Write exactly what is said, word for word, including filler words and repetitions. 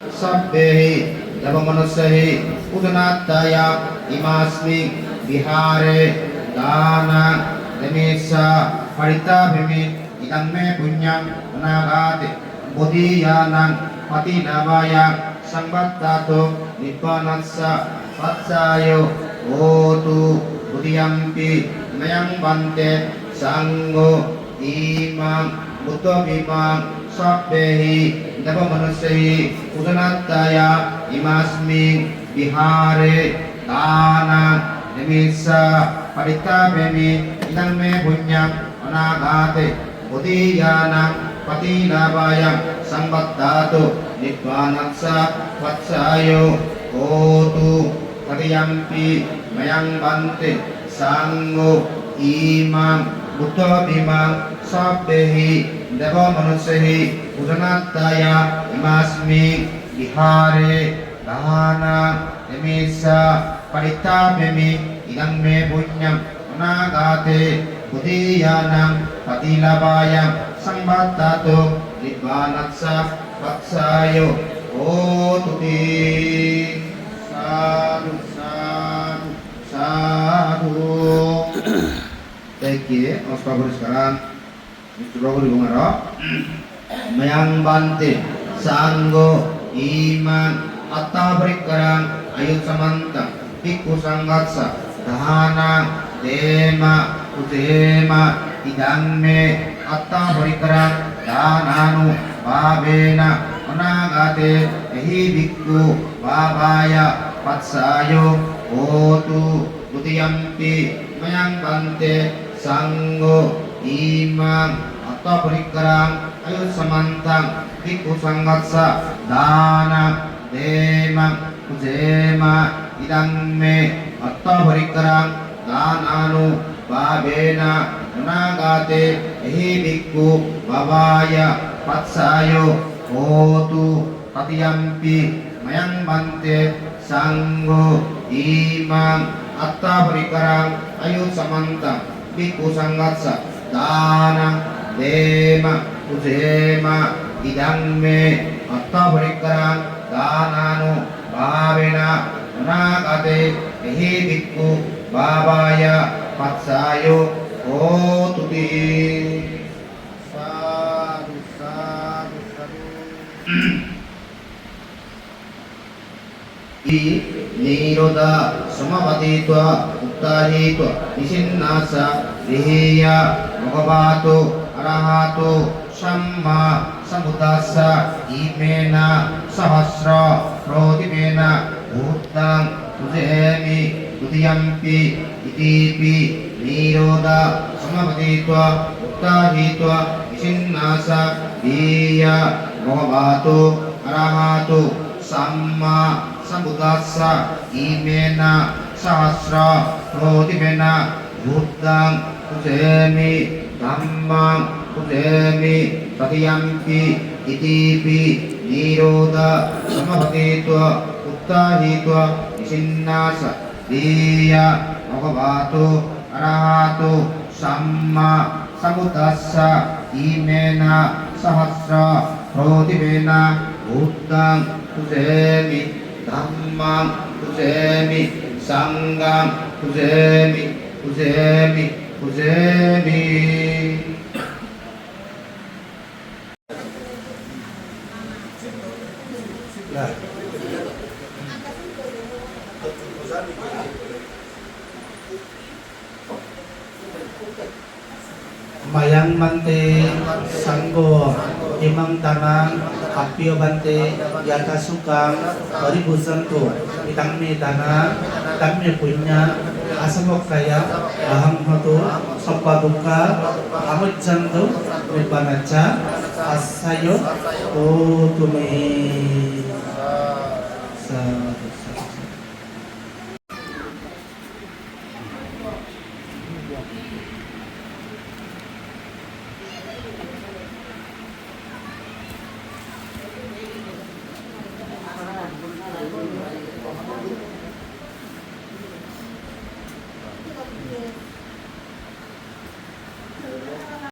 sabbehi devamanussāhi pūjanatthāya imāsmiṃ vihāre dānaṃ demissa paṭiṭṭhāpemi. Idaṃ me puññaṃ anāgate bodhiyānaṃ paṭilabhāya saṃvattatu nibbānassa paccayo hotu. Dutiyampi mayaṃ bhante saṅgho imaṃ buddho bhimaṃ sabbehi devamanussāhi pūjanatthāya imāsmiṃ vihāre dānaṃ demissa paṭiṭṭhāpemi. Idaṃ me puññaṃ anāgate bodhiyānaṃ paṭilabhāya saṃvattatu nibbānassa paccayo hotu. Tatiyampi mayaṃ bhante saṅgho imaṃ buddho bhimaṃ sabbehi devamanussāhi pūjanatthāya imāsmiṃ vihāre dānaṃ demissa paṭiṭṭhāpemi. Idaṃ me puññaṃ anāgate bodhiyānaṃ paṭilabhāya saṃvattatu nibbānassa paccayo hotuti. Sādhu, sādhu, sādhu. Thank you. Ospapuriskaraṃ. Coba guru bunga ro. Mayaṃ bhante saṅgho imaṃ aṭṭhaparikkharaṃ āyusmantaṃ bhikkhusaṅghassa dānaṃ dema pūjema. Idaṃ me aṭṭhaparikkharaṃ dānānubhāvena anāgate ehi bhikkhu bhāvāya paccayo hotu. Dutiyampi mayaṃ bhante saṅgho imaṃ aṭṭhaparikkharaṃ āyusmantaṃ bhikkhusaṅghassa dānaṃ dema pūjema. Idaṃ me aṭṭhaparikkharaṃ dānānubhāvena anāgate ehi bhikkhu bhāvāya paccayo hotu. Tatiyampi mayaṃ bhante saṅgho imaṃ aṭṭhaparikkharaṃ āyusmantaṃ bhikkhusaṅghassa dānaṃ dema pūjema. Idaṃ me aṭṭhaparikkharaṃ dānānubhāvena anāgate ehi bhikkhu bhāvāya paccayo hotuti. Sādhu, sādhu, sādhu. Nirodha samāpattitva uttāhītva nisinnassa vihīya bhagavato arahato sammāsambuddhassa imena sahasraprotibhena buddhaṃ pūjemi. Dutiyampi itipi nirodha samāpattitva uttāhītva nisinnassa vihīya bhagavato arahato sammāsambuddhassa imena sahasraprotibhena buddhaṃ pūjemi dhammaṃ pūjemi. Tatiyampi itipi nirodha samāpattitva uttāhītva nisinnassa vihīya bhagavato arahato sammāsambuddhassa imena sahasraprotibhena buddhaṃ pūjemi dhammaṃ pūjemi saṅghaṃ pūjemi pūjemi pūjemi. Mayaṃ bhante saṅgho imaṃ dānaṃ āpiyo bhante yathāsukaṃ paribhuñjantu. Idaṃ me dānaṃ idaṃ me puññaṃ āsavakāya ahaṃ hotu sabba dukkhā pamuccantu nibbānassa paccayo hotu me. Sā